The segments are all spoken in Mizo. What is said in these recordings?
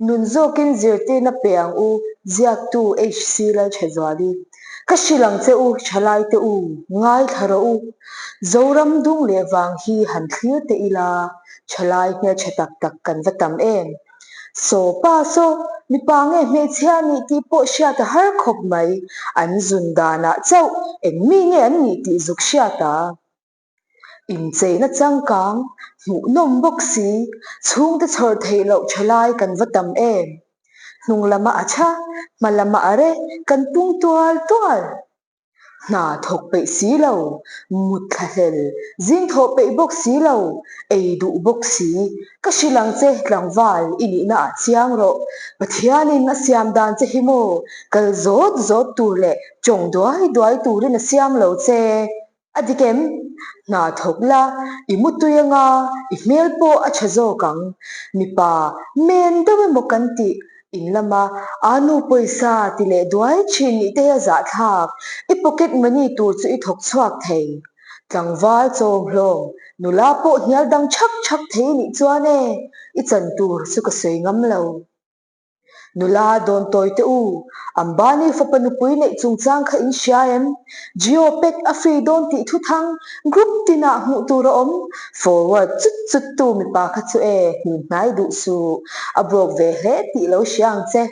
Nun zawkin zirtirna pe ang u, ziaktu HC Lalthazuali. Ka hrilh ang che u, thalaite u, ngaithla rawh u. Zoram dung leh vang hi han thlir teh ila, thalai hmeltha tak tak kan va tam em. Saw pa saw, mipa nge hmeichhia nih tih pawh hriat a har khawp mai, an zun danah chauh eng mi nge an nih tih zuk hriat a. Incheina changkang, hmuhnawm bawk si, chhungte chhawr theih loh tha lai kan va tam em? Hnung lama a tha, hma lama a re, kan pung tual tual. Hna thawk peih si lo, mut thla hlel, zing thawh peih bawk si lo, ei duh bawk si. Ka hrilh ang che tlangval i nihna ah chiang rawh. Pathianin a siam dan che hi maw, kal zawt zawt tur leh tawng duai duai turin a siam lo che. A dik em? Hna thawk la, i mutui anga i hmel pawh a tha zawk ang. Mipa men deuh emaw kan tih in lama aa nu pawisa ti leh duai thin nih te hi a zahthlak. I pocket money tur chu i thawk chhuak thei. Tlangval chawmhlawm, nula pawh hnial dang chhak chhak thei nih chuan e, i chan tur chu ka sawi ngam lo. Nula dawn tawi teh u, Ambani fapa nupui neih chungchang kha in hria em? Jio pack a free dawn tih thuthang group tinah hmuh tur a awm. Forward chut chut tu mipa kha chu e, hnim hnai duh suh. A broke ve hle tih lo hria ang che.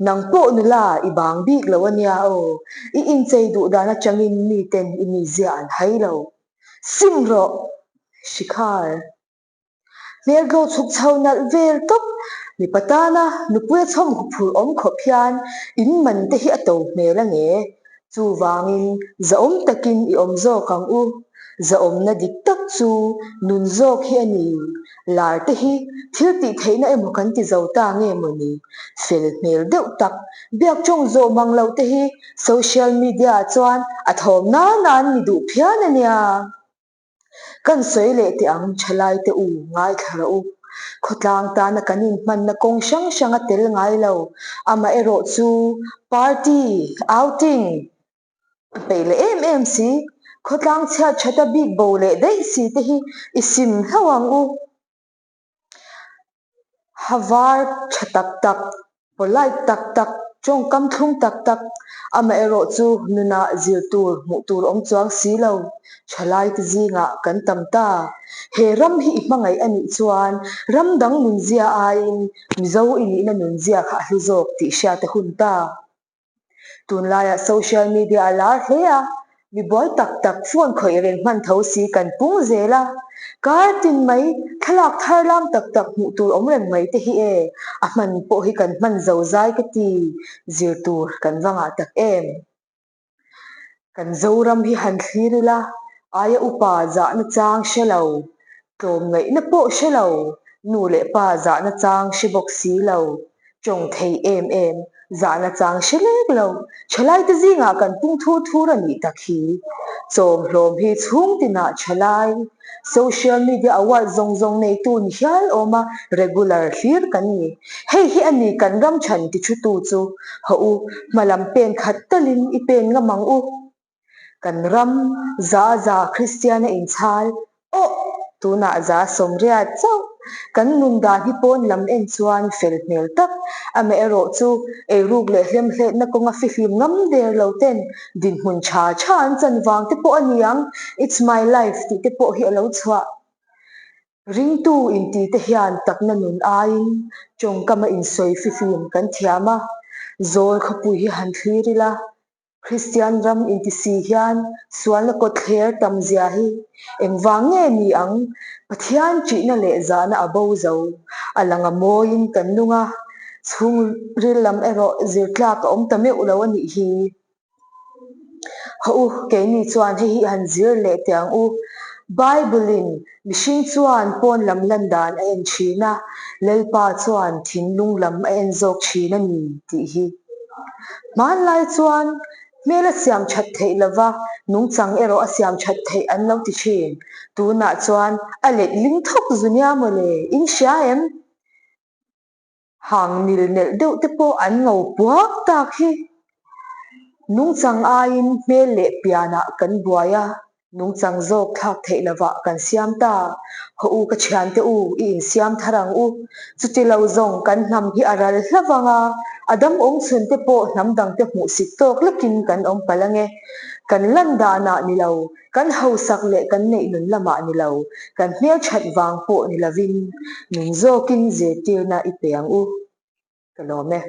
Nang pawh nula i bang bik lo a nia aw, i inchei duh dan atangin miten i mizia an hai lo. Sim rawh! Shikhar. Hmeltlaw chhuk chho nalh vel tawp. Mipa tana nupui a chhawm huphurh awm khawp hian in man te hi a to hmel a nge. Chuvangin zahawm takin i awm zawk ang u. Zahawmna dik tak chu nun zawk hi a ni. Lar te hi thil tih theihna emaw kan ti zo ta nge maw ni? Fel hmel deuh tak, biak tawng zawh mang loh te hi social media ah chuan a thawm nana an ni duh phian a nia. Kan sawi leh teh ang, thalai te u, ngaithla rawh u. Khawtlang tana kan inhmanna kawng hrang hrang a tel ngai lo. Amaherawh chu party, outing, a peih leh em em si. Khawtlang chhiat that a bik bo leh daih si te hi i sim hlauh ang u. Ha var tha tak tak, polite tak tak, tawngkam thlum tak tak, amaherawh chu nunah zir tur hmuh tur awm chuang si lo, thalaite zingah kan tam ta. He ram hi i hmangaih a nih chuan ram dang nunzia aiin Mizo i nihna nunzia kha a hlu zawk tih hriat a hun ta. Tunlaiah social media a lar hle a, mi buai tak tak phone khawih reng hman tho si kan pung zel a, kar tin mai thlalak thar lam tak tak hmuh tur awm reng mai te hi e, a hman pawh hi kan hman zo zai ka ti, zir tur kan va ngah tak em. Kan Zoram hi han thlir ila, aia upa zahna chang hre lo, tlawmngaihna pawh hre lo, nu leh pa zahna chang hre bawk si lo, tawng thei em em, zahna chang hre lek lo, thalaite zingah kan pung thur thur a nih tak hi. Chawmhlawm hi chhung tinah thalai, Social media award zawng zawng neitu ni hial awma regular hlir kan ni. Hei hi a ni kan ram chhan ti thutu chu. Hawh u, hma lam pen khat talin i pen ngam ang u. Kan ram za za Kristian a inchhal awh tunah za 80 chauh. Kan nun dan hi pawn lam en chuan fel hmel tak, amaherawh chu eiruk leh hlemhletna kawnga fihlim ngam der lo ten dinhmun tha tha an chan vang te pawh a ni ang, It's my life tih te pawh hi a lo chhuah. Ringtu inti te hian takna nun aiin tawngkama insawi fihlim kan thiam a, zawl khawpui hi han thlir ila, Kristian ram inti si hian sualna kawtthler tam zia hi engvang nge ni ang? Pathian ṭihna leh zahna a bo zo. A lang a mawiin kan nung a, chhungril lam erawh zirtlak a awm ta meuh lo a nih hi. Hawh u, keini chuan hei hi han zir leh teh ang u. Bible-in mihring chuan pawn lam lan dan a en thin a, Lalpa chuan thinlung lam a en zawk thin a ni tih hi. Hmanlai chuan hmel a siam that theih lova, nungchang erawh a siam that theih an lo ti thin. Tunah chuan a letling thawk zu nia mawle, in hria em? Hang nil nelh deuh te pawh an ngo puak tak hi. Nungchang aiin hmel leh pianah kan buai a. Nungchang zawk thlak theih lovah kan siam ta. Haw u ka thiante u, i insiam thar ang u. Chuti lo zawng kan hnam hi a ral hla vang a, a dam awm chhun te pawh hnam dangte hmuhsit tawk lekin kan awm palh ange. Kan lan danah ni lo, kan hausak leh kan neih nun lamah ni lo, kan hmelthat vang pawh ni lovin, nun zawkin zirtirna i pe ang u. Ka lawm e.